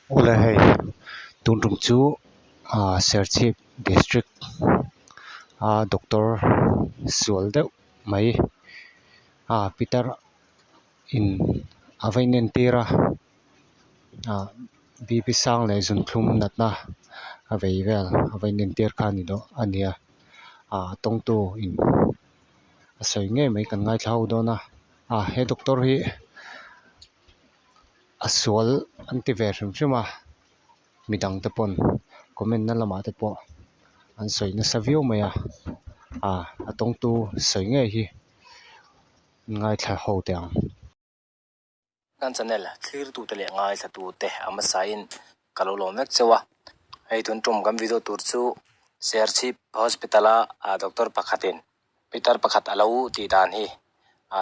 Awle hei tun tum chu ah Serchhip district a doctor sual deuh mai ah pitar in a va inentir a ah b p sang leh zunthlum natna a vei vel a va inentir kha a ni dawn a ni a ah tawngtu in a sawi ngei mai kan ngaithla ho dawn a ah he doctor hi. A sual an ti ve hrim hrim a midang te pawn comment na lamah te pawh an sawi nasa viau mai a ah a tawngtu sawi ngei hi ngaithla ho teh ang. Kan channel thlirtute leh ngaithlatute a hmasain ka lo lawm vek cheu a, hei tun tum kan video tur chu Serchhip Hospital a doctor pakhatin pitar pakhat a lo tih dan hi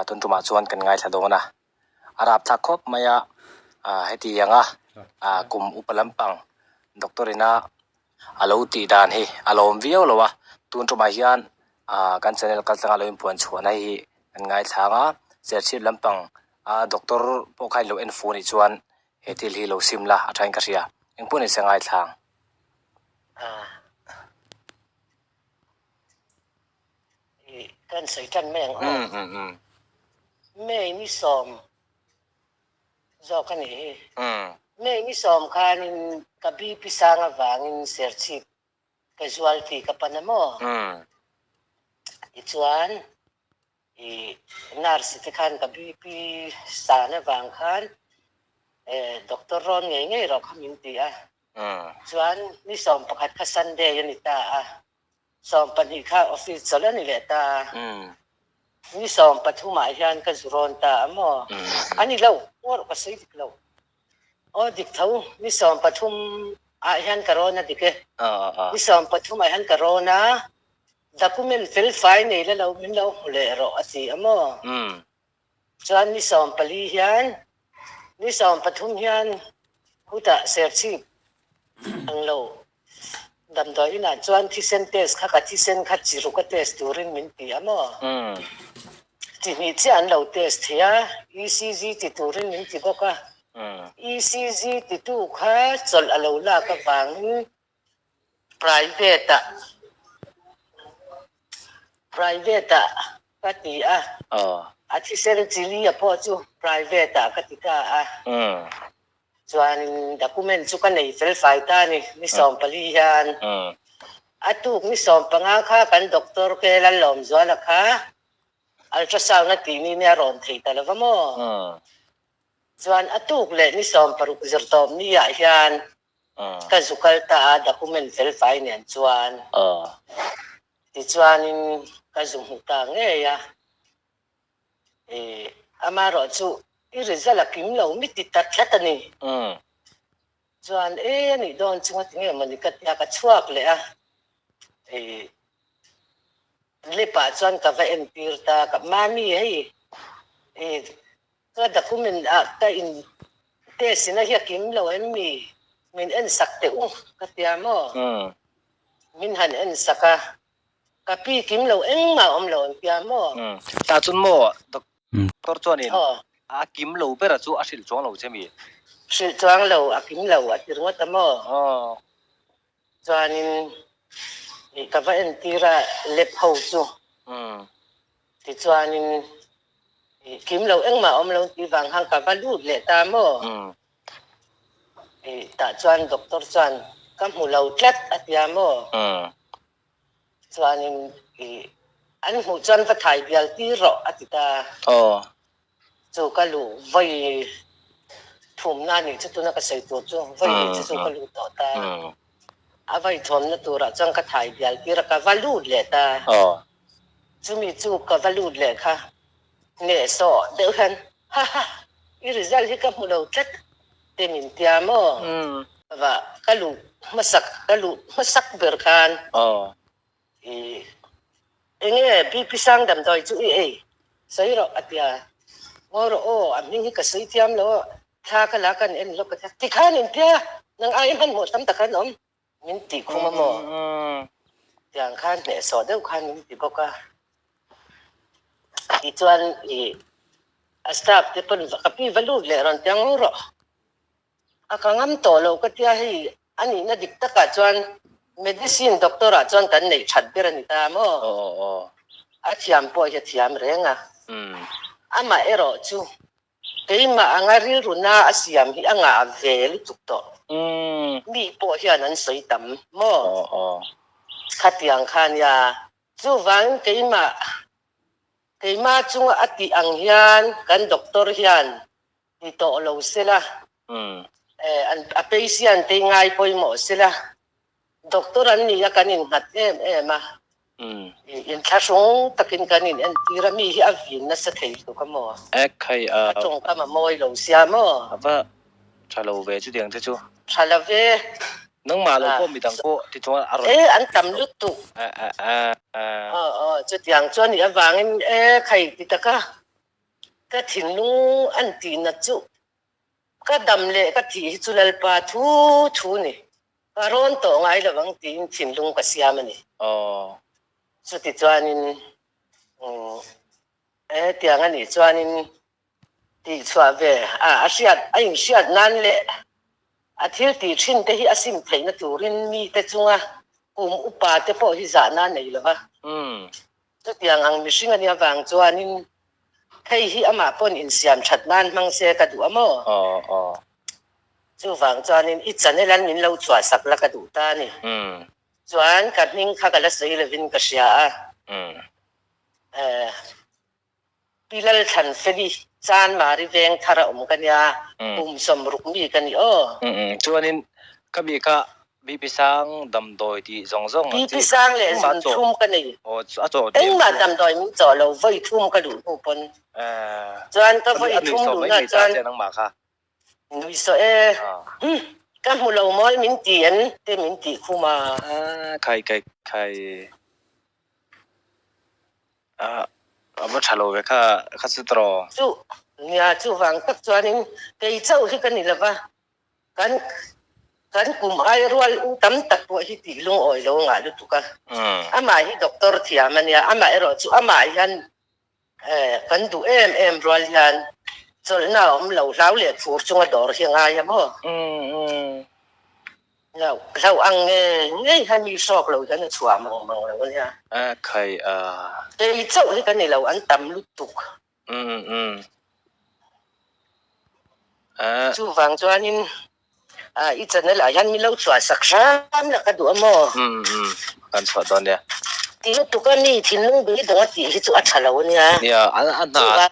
tun tumah chuan kan ngaithla dawn a. A rap thlak khawp mai a, heti anga kum upa lampang doctor ina a lo tih dan hi a lawm viau lo a, tun tumah hian kan channel kal tlanga lo inpuan chhuahna hi kan ngaithlang a, Serchhip lampang a doctor pawh kha in lo en fu anih chuan he thil hi lo sim la a thain ka hria, engpawh nise ngaithlang. Kan sawi tan mai ang aw. May ni sawm zawk a nih hi. May ni sawm khanin ka BP sang avangin Serchhip casualty ka pan a maw? Tichuan i nurse te khan ka BP san avang khan doctor rawn ngei ngei rawh kha min ti a. Chuan ni sawm pakhat kha Sunday a ni ta a. 12 kha office chawlh a ni leh ta a, ni 13 ah hian ka zu rawn ta a maw? A ni lo, ngaw ka sawi dik lo. Aw dik tho, ni 13 ah hian ka rawn a dik e. Ni 13 ah hian ka rawn a, document fel fai nei la lo min lo hmu leh rawh a ti a maw? Chuan ni 14 hian, ni 13 hian hutah Serchhip ang lo Damdawi inah chuan thisen test kha ka thisen kha chi ruk a test turin min ti a maw? Chi hnih chiah an lo test thei a, ECG ti turin min ti bawk a. ECG titu kha chawlh a lo lak avangin private ah private ah ka ti a, a thisen chili a pawh chu private ah ka ti ta a. Chuanin document chu ka nei fel fai ta a ni, ni 14 hian. A tuk ni 15 kha kan doctor ke Lallawmzuala kha ultrasound a tih ni nia rawn thei ta lova maw? Chuan a tuk leh ni 16 zirtawp ni ah hian ka zu kal ta a document fel fai nen chuan. Tichuanin ka zu hmu ta ngei a. Amaherawh chu i result a kim lo mi ti ta tlat a ni. Chuan e a nih dawn chu ngati nge mawni ka tia ka chhuak leh a. Lip ah chuan ka va entir ta ka mami hei ka document ah ka in test in a hi a kim lo em mi min en sak teh u ka tia maw min han en sak a. Ka pi kim lo engmah awm lo an tia maw? Tah chuan maw doctor chuanin a kim lo bera chu a hrilh chuang lo che mi? Hrilh chuang lo, a kim lo a ti ringawt a maw? Chuanin ka va entir a lep ho chu. Tichuanin kim lo engmah awm lo tih vang khan ka va lut leh ta maw? Tah chuan doctor chuan ka hmu lo tlat a tia maw? Chuanin an hmuh chuan va thai bial tir rawh a ti ta. Chu ka luh vawi thumna a nih chu tuna ka sawi tur chu vawi hnih chu chu ka luh tawh ta. A vawi thawmna turah chuan ka thai bial tir a ka va lut leh ta. Chumi chu ka va lut leh kha hnehsawh deuh hian ha ha i result hi ka hmu lo tlat te min tia maw? Va ka luh hmasak ka luh hmasak ber khan i enge BP sang damdawi chu i ei sawi rawh a tia ngaw rawh aw a hming hi ka sawi thiam lo a thla ka la kan en lawk a tia tikhan in tia nang ai hmanhmawh tam tak an awm. Min tih khum a maw? Tiang khan hnehsawh deuh khan min ti bawk a. Tichuan i a staff te pawn ka pi va lut leh rawn tiang rawh. A ka ngam tawh lo ka tia hei a nihna dik takah chuan medicine doctor ah chuan kan neih that ber a ni ta maw? A thiam pawh hi a thiam reng a. Amah erawh chu keimah anga rilru na a siam hi a ngah ve lutuk tawh. Mi pawh hian an sawi tam maw? Khatiang kha nia. Chuvangin keimah keimah chunga a tih ang hian kan doctor hian Ti tawh lo sela, a patient te ngai pawimawh sela, doctor an ni a kan innghat em em a, inthlahrung takin kan in entir a, mi hi a vin nasa thei tuk a maw? A tawngkam a mawi lo sia maw? A va tha lo ve chutiang te chu. Tha lo ve. Nangmah lo pawh midang pawh ti chuan a rawn. E an tam lutuk. Aw aw chutiang chuan i avangin e khai ti taka. Ka thinlung an tihna chu ka dam leh ka thih hi chu Lalpa thu thu ni. Ka rawn tawh ngai lo ang tiin thinlung ka siam a ni. Chuti chuanin hetiang a nih chuanin tihchhuah ve a a hriat a inhriat nan leh a thil tih thin te hi a sim theihna turin mite chunga kum upa te pawh hi zahna a nei lo va. Chutiang ang mihring a nih avang chuanin hei hi amah pawn insiam that nan hmang se ka duh a maw? Chuvang chuanin i channel an min lo chhuah sak la ka duh ta a ni. Chuan ka hming kha ka la sawi lovin ka hria a. Pi Lalthlanfeli Chanmari veng thar a awm ka nia, kum 60 mi ka ni aw. Chuanin ka mi kha BP sang damdawi tih zawng zawng ang chi. BP sang leh zun thum ka nei. Engmah damdawi min chawh lo, vawi thum ka luh hnu pawn. Chuan ka vawi thum luhna chuan nui saw e, ka hmu lo mawi min ti en te min tih khum a. Khai khai khai. A va tha lo ve kha kha chu tawh. Chu nia chuvang tak chuanin kei chauh hi ka ni lova kan kan kum ai rual u tam tak pawh hi tih lungawi lo ngah lutuk a. Amah hi doctor thiam a nia amah erawh chu amah hian kan duh em em rual hian chawlhna a awm lo hlau leh phur chunga dawr hi a ngai a maw. Hlauh hlauh ang nge ngei hian mi hrawk lo hian a chhuah mang mang lo a nia. A khai a. Kei chauh hi ka ni lo an tam lutuk. Umm umm. A. Chuvang chuanin i channel ah hian min lo chhuah sak hram la ka duh a maw? Umm umm kan chhuah dawn nia. Ti lutuk a mi thinlung beidawng a tih hi chu a tha lo a nia. Nia a hna.